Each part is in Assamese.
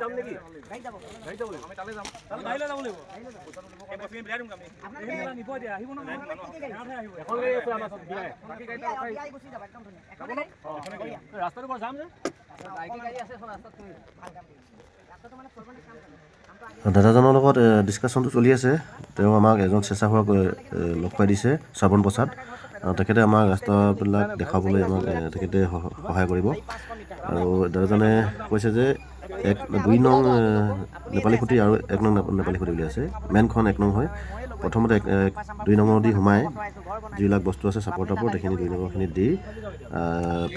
যাম নেকি? গাড়ীত যাব। গাড়ীত যাব লাগিব। আমি তালৈ যাম। তালৈ যাব লাগিব। পইচাটো দিবৰ কাৰণে বস্তুখিনি বিলাই দিম আমি। আপোনালোকে নিব এতিয়া আহিব নহয়। কি গাড়ী? আহিব। এখন গাড়ী আছে আমাৰ ওচৰত বিলাই। বাকী গাড়ীত বিয়া বিয়া গুচি যাব, একদম ধুনীয়া। এখন গাড়ী? বঢ়িয়া। ৰাস্তাটো বৰ জাম যে। ভাল কাম কৰিছে। ৰাস্তাটো মানে ফৰমালি কাম কৰে। কামটো আগে দাদাজনৰ লগত ডিছকাশ্যনটো চলি আছে। তেওঁ আমাক এজন স্বেচ্ছাসেৱক লগ পাই দিছে, শ্ৰাৱণ প্ৰসাদ। তেখেতে আমাক ৰাস্তাবিলাক দেখাবলৈ আমাক তেখেতে সহায় কৰিব। 500 মিটাৰ। আৰু দাদাজনে কৈছে যে এক দুই নং নেপালী খুঁটি আৰু এক নং নেপালী খুঁটি বুলি আছে। মেইনখন এক নং হয়। প্ৰথমতে এক এক দুই নঙৰ দি সোমাই যিবিলাক বস্তু আছে, চাপৰ তাপৰ, সেইখিনি দুই নঙৰখিনিত দি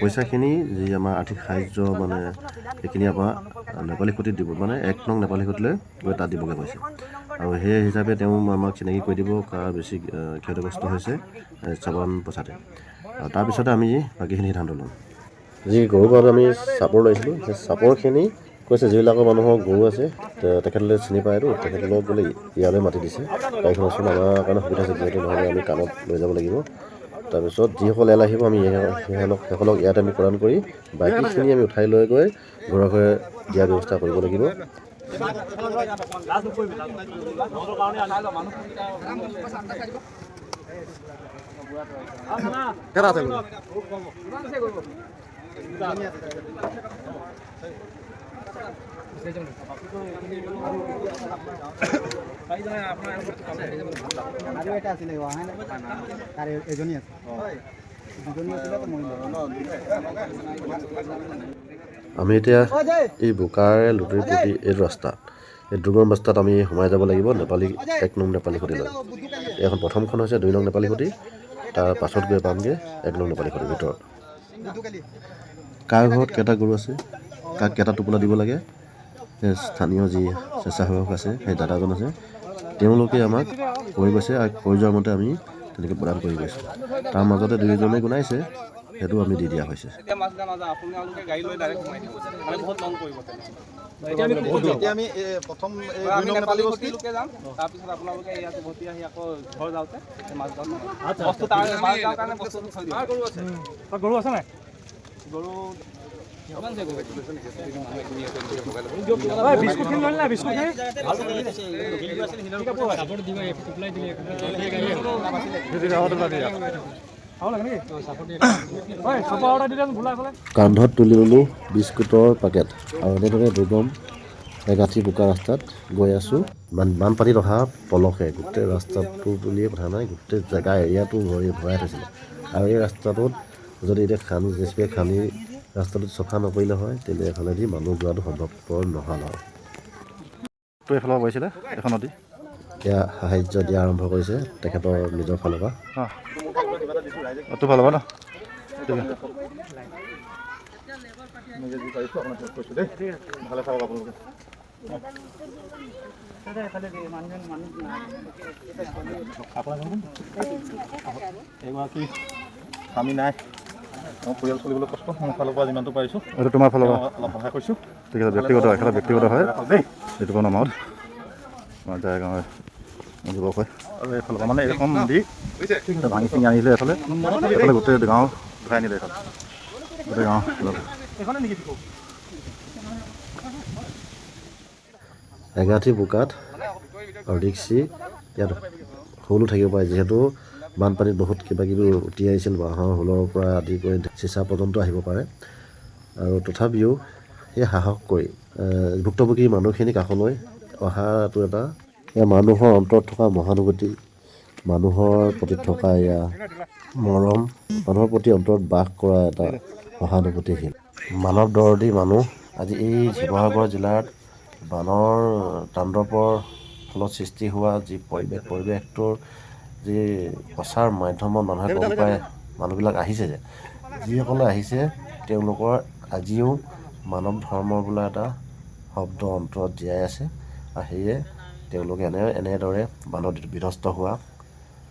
পইচাখিনি, যি আমাৰ আৰ্থিক সাহাৰ্য মানে, সেইখিনি আমাৰ নেপালী খুঁটিত দিব, মানে এক নং নেপালী খুঁটিলৈ গৈ তাত দিবগৈ কৈছে। আৰু সেই হিচাপে তেওঁ আমাক চিনাকি কৰি দিব কাৰ বেছি ক্ষতিগ্ৰস্ত হৈছে, শ্ৰৱণ প্ৰসাদে। আৰু তাৰপিছতে আমি বাকীখিনি সিদ্ধান্ত ল'ম। যি গৰুৰ বাবে আমি চাপৰ লৈছিলোঁ, সেই চাপৰখিনি কৈছে যিবিলাকৰ মানুহৰ গৰু আছে, তেখেতলোকে চিনি পায়তো, তেখেতলোকক বোলে ইয়ালৈ মাতি দিছে। গাড়ীখন ওচৰত আমাৰ কাৰণে সুবিধা হৈছে, যিহেতু নহ'লে আমি কাণত লৈ যাব লাগিব। তাৰপিছত যিসকল ইয়ালৈ আহিব, আমি সেইসকলক ইয়াত আমি প্ৰদান কৰি বাকীখিনি আমি উঠাই লৈ গৈ ঘৰে ঘৰে দিয়াৰ ব্যৱস্থা কৰিব লাগিব। লাজ নকৰিবি, লাজ নকৰিবি। তহঁতৰ কাৰণে আনি মানুহ। কেইটা আছে গৰু? গৰু? আৰু এটা আছিলে, অহাই নাই। তাৰ এজনী আছে, দুজনী আছিলে তো মৰিলে। আমি এতিয়া এই বোকাৰে লুতুৰি পুতি এইটো ৰাস্তাত, এই দুৰ্গম ৰাস্তাত আমি সোমাই যাব লাগিব নেপালী এক নং নেপালী খুঁটিলৈ। এইখন প্ৰথমখন হৈছে দুই নং নেপালী খুঁটি, তাৰ পাছত গৈ পামগৈ এক নং নেপালী খুঁটিৰ ভিতৰত। কাৰ ঘৰত কেইটা গৰু আছে, কাক কেইটা টোপোলা দিব লাগে, সেই স্থানীয় যি স্বেচ্ছাসেৱক আছে, সেই দাদাজন আছে, তেওঁলোকে আমাক কৈ গৈছে আৰু কৈ যোৱাৰ মতে আমি তেনেকৈ প্ৰদান কৰি গৈছোঁ। তাৰ মাজতে দুই এজনে গুণাইছে, সেইটো আমি দি দিয়া হৈছে। এতিয়া মাজগাঁও নাযাওঁ, আপোনালোকে গাড়ী লৈ ডাইৰেক্ট সোমাই দিব, মানে বহুত লং পৰিব। এতিয়া আমি ক'ত যাম? এতিয়া আমি এই প্ৰথম এই আমি দুই নং নেপালী নেপালী বস্তি খুঁটিলৈকে যাম, তাৰপিছত আপোনালোকে ইয়াত উভতি আহি আকৌ ঘৰ যাওঁতে মাজগাঁও বস্তু, তাৰ মাজগাঁৱৰ কাৰণে বস্তুটো থৈ দিব। গৰু আছে? গৰু আছে নাই? গৰু বিস্কুটখিনি ল'লি নাই? বিস্কুটখিনি? আৰু লাগে নেকি? ঐ, চাপৰ আৰু এটা দি দিয়াচোন ভোলা এইফালে। কান্ধত তুলি ল'লোঁ বিস্কুটৰ পেকেট আৰু এনেদৰে দুৰ্গম এগাঁঠি বোকা ৰাস্তাত গৈ আছোঁ। বানপানীত অহা পলসে গোটেই ৰাস্তাটো বুলিয়ে কথা নাই, গোটেই জেগা এৰিয়াটো ভৰাই থৈছিলে। আৰু এই ৰাস্তাটোত যদি এতিয়া খান্দি, জে চি বিয়ে খান্দি ৰাস্তাটোত চফা নকৰিলে হয়, তেতিয়া এইফালেদি মানুহ যোৱাটো সম্ভৱপৰ নহ'ল হয়। তো এইফালৰ পৰা গৈছিলে এখন নদী। এতিয়া সাহাৰ্য দিয়া আৰম্ভ কৰিছে তেখেতৰ নিজৰ ফালৰ পৰা। অঁ, তোৰ ভাল হ'ব ন? ঠিক আছে, নিজে যি পাৰিছোঁ আপোনাক কৈছোঁ দেই। ভালে থাকক আপোনালোকে। আপোনাৰ কোন? এইগৰাকী স্বামী নাই, মোৰ পৰিয়াল চলিবলৈ কষ্ট। মোৰ ফালৰ পৰা যিমানটো পাৰিছোঁ এইটো তোমাৰ ফালৰ পৰা অলপ সহায় কৰিছোঁ। ঠিক আছে, ব্যক্তিগত, এখেতে ব্যক্তিগত হয়। দেই। এইটো কোনো নামত আমাৰ জেগা গাঁৱৰ যুৱক হয়। আৰু এইফালৰ পৰা মানে এইখন দি ভাঙি চিঙি আনিলে এইফালে, এইফালে গোটেই গাঁও উঠাই আনিলে, এইফালে গোটেই গাঁও। এইখনে নেকি পিকু? এগাঁঠি বোকাত আৰু ৰিক্সি, ইয়াত হুলো থাকিব পাৰে, যিহেতু বানপানীত বহুত কিবা কিবি উটি আহিছিল, বাঁহৰ হুলৰ পৰা আদি কৰি চিচা পৰ্যন্ত আহিব পাৰে। আৰু তথাপিও সেই সাহস কৰি ভুক্তভোগী মানুহখিনি কাষলৈ অহাটো এটা এয়া মানুহৰ অন্তৰত থকা মহানুভূতি, মানুহৰ প্ৰতি থকা এয়া মৰম, মানুহৰ প্ৰতি অন্তৰত বাস কৰা এটা সহানুভূতিশীল মানৱ দৰদী মানুহ। আজি এই শিৱসাগৰ জিলাত বানৰ তাণ্ডৱৰ ফলত সৃষ্টি হোৱা যি পৰিৱেশ, পৰিৱেশটোৰ যি প্ৰচাৰ মাধ্যমত মানুহে গম পায়, মানুহবিলাক আহিছে যে যিসকলে আহিছে, তেওঁলোকৰ আজিও মানৱ ধৰ্ম বোলা এটা শব্দ অন্তৰত জীয়াই আছে। আৰু সেয়ে তেওঁলোকে এনেদৰে বানত বিধ্বস্ত হোৱা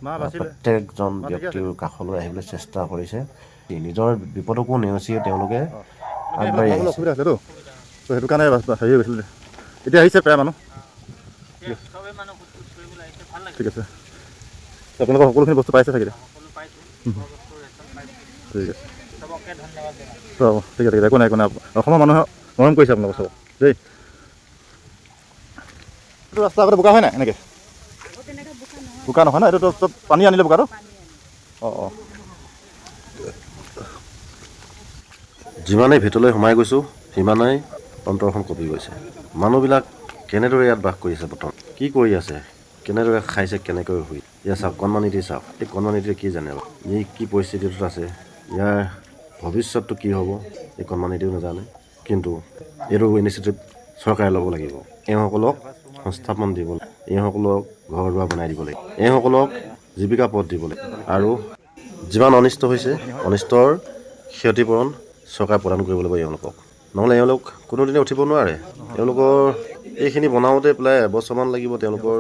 মা বাচিলে। প্ৰত্যেকজন ব্যক্তিৰ কাষলৈ আহিবলৈ চেষ্টা কৰিছে। নিজৰ বিপদকো নেওচি তেওঁলোকে আগবাঢ়ি সোমাবলৈ আহিছে। অসুবিধা আছিলেতো, তো সেইটো কাৰণে হেৰি হৈ গৈছিলে। এতিয়া আহিছে প্ৰায় মানুহ। ঠিক আছে, আপোনালোকৰ সকলোখিনি বস্তু পাইছে চাগে এতিয়া? ঠিক আছে, ঠিক আছে, ঠিক আছে, একো নাই, একো নাই। অসমৰ মানুহে মৰম কৰিছে আপোনালোকক চবক দেই। এইটো ৰাস্তা আগতে বোকা হয় নাই এনেকৈ? বোকা নহয় ন? এইটো চব পানী আনিলে বোকাটো। অঁ অঁ যিমানেই ভিতৰলৈ সোমাই গৈছোঁ, সিমানেই অন্তৰখন কঁপি গৈছে। মানুহবিলাক কেনেদৰে ইয়াত বাস কৰি আছে, বৰ্তমান কি কৰি আছে, কেনেদৰে খাইছে, কেনেকৈ শুই। ইয়াত চাওক, কণমানিটি চাওক। এই কণমানিটিয়ে কি জানে বাৰু? ই কি পৰিস্থিতিটোত আছে, ইয়াৰ ভৱিষ্যতটো কি হ'ব, এই কণমানিটিও নাজানে। কিন্তু এইটো ইনিচিয়েটিভ চৰকাৰে ল'ব লাগিব। এওঁসকলক সংস্থাপন দিব লাগিব, এওঁসকলক ঘৰ দুৱাৰ বনাই দিব লাগিব, এওঁসকলক জীৱিকা পথ দিব লাগিব আৰু যিমান অনিষ্ট হৈছে, অনিষ্টৰ ক্ষতিপূৰণ চৰকাৰে প্ৰদান কৰিব লাগিব এওঁলোকক। নহ'লে এওঁলোক কোনোদিনে উঠিব নোৱাৰে। এওঁলোকৰ এইখিনি বনাওঁতে প্ৰায় এবছৰমান লাগিব। তেওঁলোকৰ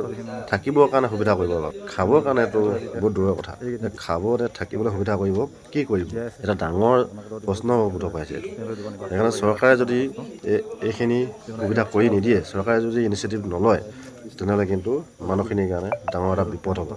থাকিবৰ কাৰণে সুবিধা কৰিব বাবে, খাবৰ কাৰণেতো বহুত দূৰৰ কথা। এতিয়া খাব নে থাকিবলৈ সুবিধা কৰিব, কি কৰিব, এটা ডাঙৰ প্ৰশ্ন বোধক পাইছে এইটো। সেইকাৰণে চৰকাৰে যদি এইখিনি সুবিধা কৰি নিদিয়ে, চৰকাৰে যদি ইনিচিয়েটিভ নলয়, তেনেহ'লে কিন্তু মানুহখিনিৰ কাৰণে ডাঙৰ এটা বিপদ হ'ব।